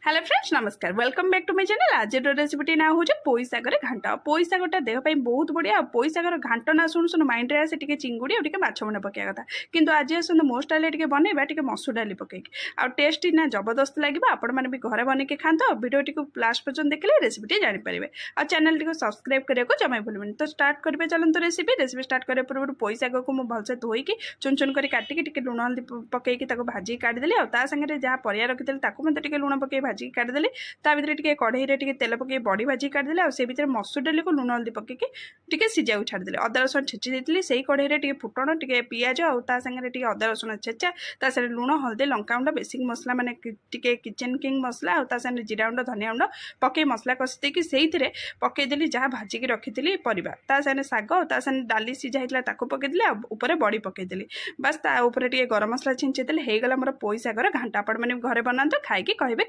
Hello friends, ନମସ୍କାର। Welcome back to my channel. ଆଜିର ରେସିପିଟି ନାଁ ହେଉଛି ପୋଇ ଶାଗରେ ଘାଣ୍ଟ। ଆଉ ପୋଇ ଶାଗଟା ଦେହ ପାଇଁ ବହୁତ ବଢ଼ିଆ। ଆଉ ପୋଇ ଶାଗର ଘାଣ୍ଟ ନାଁ ଶୁଣୁ ଶୁଣୁ ମାଇଣ୍ଡରେ ଆସେ ଟିକେ ଚିଙ୍ଗୁଡ଼ି ଆଉ ଟିକେ ମାଛ ମୁଣ୍ଡ ପକାଇବା କଥା। କିନ୍ତୁ ଆଜି ଆସନ୍ତୁ ମୋ ଷ୍ଟାଇଲରେ ଟିକେ ବନେଇବା, ଟିକେ ମସୁର ଡାଲି ପକେଇକି। ଆଉ ଟେଷ୍ଟ ନା ଜବରଦସ୍ତ ଲାଗିବ। ଆପଣମାନେ ବି ଘରେ ବନେଇକି ଖାଆନ୍ତୁ। ଆଉ ଭିଡ଼ିଓଟିକୁ ଲାଷ୍ଟ ପର୍ଯ୍ୟନ୍ତ ଦେଖିଲେ ରେସିପିଟି ଜାଣିପାରିବେ। ଆଉ ଚ୍ୟାନେଲଟିକୁ ସବସ୍କ୍ରାଇବ୍ କରିବାକୁ ଜମା ଭୁଲିବେନି। ତ ଷ୍ଟାର୍ଟ କରିବା ଚାଲନ୍ତୁ ରେସିପି। ରେସିପି ଷ୍ଟାର୍ଟ କରିବା ପୂର୍ବରୁ ପୋଇ ଶାଗକୁ ମୁଁ ଭଲସେ ଧୋଇକି ଚୁନ ଚୁନ କରି କାଟିକି, ଟିକେ ଲୁଣ ହଳଦୀ ପକେଇକି ତାକୁ ଭାଜିକି କାଢ଼ିଦେଲି। ଆଉ ତା ସାଙ୍ଗରେ ଯାହା ପରିବା ରଖିଥିଲି, ତାକୁ ମଧ୍ୟ ଟିକେ ଲୁଣ ପକେଇ ଭାଜିକି କାଢ଼ିଦେଲି। ତା ଭିତରେ ଟିକେ କଢ଼େଇରେ ଟିକେ ତେଲ ପକେଇ ବଡ଼ି ଭାଜିକି କାଢ଼ିଦେଲି। ଆଉ ସେ ଭିତରେ ମସୁର ଡାଲିକୁ ଲୁଣ ହଳଦୀ ପକେଇକି ଟିକେ ସିଝାକୁ ଛାଡ଼ିଦେଲି। ଅଦା ରସୁଣ ଛେଚି ଦେଇଥିଲି। ସେଇ କଢ଼େଇରେ ଟିକେ ଫୁଟଣ, ଟିକେ ପିଆଜ ଆଉ ତା ସାଙ୍ଗରେ ଟିକେ ଅଦା ରସୁଣ ଛେଚା, ତା ସାଙ୍ଗରେ ଲୁଣ, ହଳଦୀ, ଲଙ୍କାଗୁଣ୍ଡ, ବେସିକ୍ ମସଲା ମାନେ ଟିକେ କିଚେନ୍ କିଙ୍ଗ ମସଲା ଆଉ ତା ସାଙ୍ଗରେ ଜିରା ଗୁଣ୍ଡ, ଧନିଆ ଗୁଣ୍ଡ ପକେଇ ମସଲା କଷି ଦେଇକି ସେଇଥିରେ ପକେଇଦେଲି ଯାହା ଭାଜିକି ରଖିଥିଲି ପରିବା। ତା ସାଙ୍ଗରେ ଶାଗ ଆଉ ତା ସାଙ୍ଗରେ ଡାଲି ସିଝା ହେଇଥିଲା, ତାକୁ ପକେଇଦେଲି। ଆଉ ଉପରେ ବଡ଼ି ପକେଇଦେଲି। ବାସ୍, ତା ଉପରେ ଟିକେ ଗରମ ମସଲା ଛିଞ୍ଚି ଦେଲେ ହେଇଗଲା ମୋର ପୋଇ ଶାଗର ଘାଣ୍ଟ। ଆପଣମାନେ ଘରେ ବନାନ୍ତୁ, ଖାଇକି କହିବେ।